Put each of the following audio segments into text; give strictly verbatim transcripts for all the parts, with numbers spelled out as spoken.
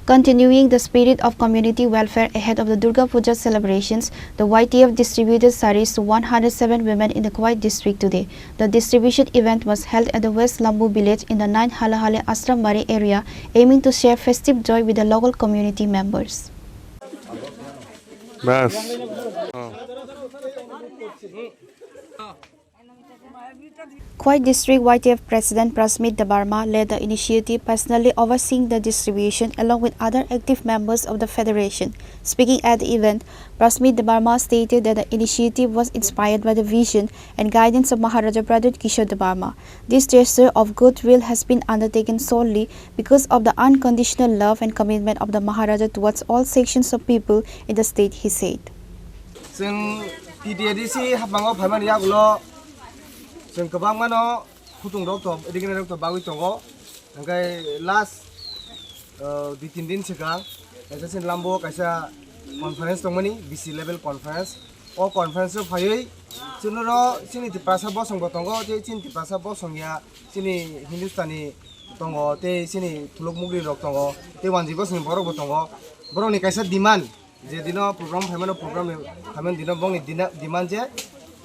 Continuing the spirit of community welfare ahead of the Durga Puja celebrations, the Y T F distributed saris to one hundred seven women in the Khowai district today. The distribution event was held at the West Lambu village in the nine Halahali Ashram Bari area, aiming to share festive joy with the local community members. Bas. Oh. Khowai District Y T F President Prasmit Debbarma led the initiative, personally overseeing the distribution along with other active members of the federation. Speaking at the event, Prasmit Debbarma stated that the initiative was inspired by the vision and guidance of Maharaja Pradyut Kishore Debbarma. This gesture of goodwill has been undertaken solely because of the unconditional love and commitment of the Maharaja towards all sections of people in the state, he said. Chwng T T A D C haphango phaimani yagulo chwng kwbangmano khutungrok to, rignai rok to bagwi tongo. Hwnkhe last, uh, dui tin din swkang kaisa chini Lambo kaisa conference tongmani, B C level conference. O conference o phaiwi chwngno chini Tiprasa bosongbo tongo, tei chini Tiprasa bosong ya chini Hindustani tongo, tei chini Thuluk Mugri rok tongo, tei wanjwi bosongni borok bo tongo. Borokni kaisa demand, je dino program phaimano, program phaimani dino bongni dina-, demand je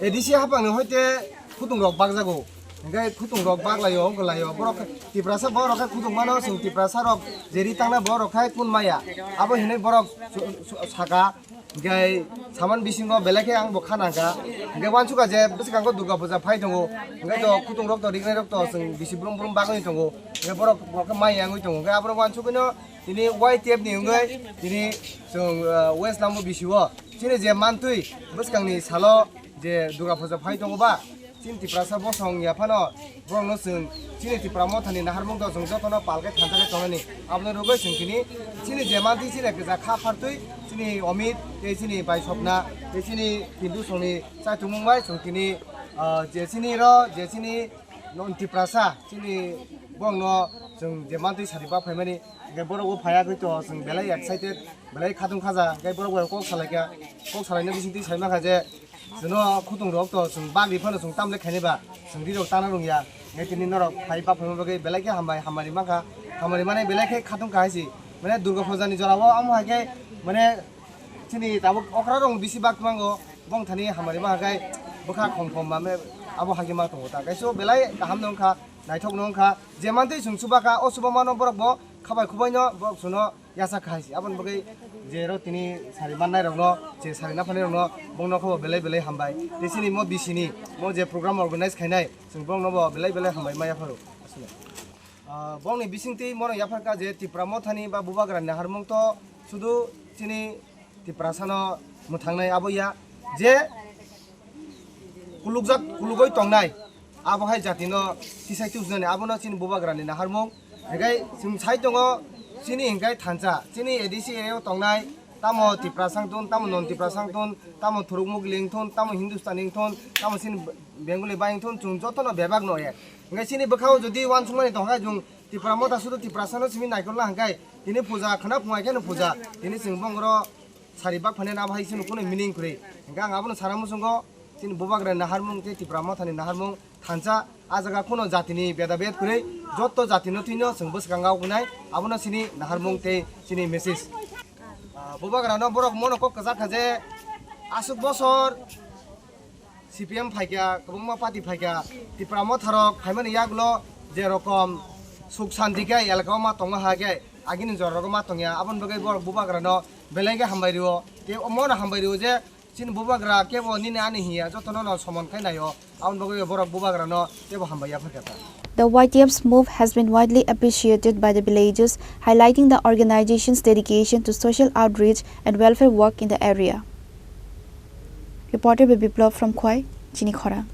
A D C haphangni hoite khutung rok bakjago. Hingke khutung rok baklaio, wngkha laio. Borok khe Tiprasa, borok khe khutung mano, chwng Tiprasa rok je ri tangna borok khai kun maya. Abo hinui borok su-, su-, saka, hingke saman bisingo belai khe ang bo kha nangkha. Hingke wansukha je bwskango Durga puja phai tongo. Hingke to khutung rok to, rignai rok to chwng bisi brum brum bagwi tongo. Hingke borok, borok khe mai yangwi tongo. Hingke aborok wansugwino tini Y T F ni wngwi tini chwng, ah, West Lambo bisio chini je mantwi bwskangni salo je Durga puja phai tongo ba, chini Tiprasa bosong ya phano borokno chwng chini Tipra mothani naharmung to chwng jotono pal khe thansa khe tongnani. Aboni rwgwi chwng tini chini je mantwi chini kisa kha phartwi chini Omit tei chini bai Sopna tei chini Pindu songni chaitumung bai chwng tini, ah, je chini ro je chini non Tiprasa chini borokno chwng je mantwi sari ba phaimani, hingke borok bo phaiya gwi to chwng belai excited, belai khatung khaja, hingke borok bai kok salaikha, kok salaina bisingtwi saimankha je chwngno khutung rok to chwng bagri phano chwng tamle khaini ba chwng ri rok tana rwngya, hingke tini norok phai ba phaima bagwi belai khe hambai, hambai mankha, hambai mani belai khe khatung kha hai si, mane Durga puja ni jora o amo hai khe mane chini tabuk okra rok bisi bak mango, bong thani hamari ma hai khe bwkha khom khom mame abo hai khe ma tongo ta, kaisa belai kaham no wngkha, naithok no wngkha, je mantwi chwng chuba kha o chuba mano borok bo khabai khubai no borok chwngno yachak kha hai se. Aboni bagwi je ro tini sari mannai rokno, je sari naphanai rokno bongno khe bo belai belai hambai. Tei chini mo bisini mo je program organize khainai, chwng bongno bo belai belai hambai ma yapharo. Aswk. Ah, bongni bisingtwi mono yapharkha je Tipra mothani ba Bubagrani naharmung to sudu chini Tiprasano mwthangnai abo ya, je kulukjak, kulugoi tongnai, abo hai jatino tisai tubujnani, abono chini Bubagrani naharmung. Hinkhe chwng sai tongo, chini hinkhe thansa, chini A D C area o tongnai, tamo Tiprasa wngthun, tamo non Tiprasa wngthun, tamo Thuruk Mugli wngthun, tamo Hindustani wngthun, tamo chini Bengali bai wngthun, chwng jotono bebak no ek. Hinkhe chini bwkhao jodi uansukmani tongkha, chwng Tipra motha sudu Tiprasano simi naikolna hinkhe, tini puja khwna phungai kheno puja, tini chwng bongoro sari bak phani abo hai chini kunu meaning kwrwi. Hinkhe ang abono sana muchungo, chini Bubagrani naharmung tei Tipra mothani naharmung thansa, a jaga kunu jatini beda bed kwrwi, jotto jatino twino chwng bwskango wngnai, abono chini naharmung tei chini message. Ah, Bubagrano borok mono kok kwchak kha je aswk bosor C P M phaikha, kwbangma party phaikha, Tipra motharok phaimani yagulo je rokom suk santi khe elaka o ma tongma ha khe agini jora rogo ma tongya, aboni bagwi borok Bubagrano belai khe hambai rio, tei omono hambai rio je chini Bubagra kebo nini ani hiya, jotono no somon khai naio, aboni bagwi borok Bubagrano kebo hambai yapharkha ta. The Y T F's move has been widely appreciated by the villagers, highlighting the organization's dedication to social outreach and welfare work in the area. Reporter by Biplab from Khowai, Chini Khorang.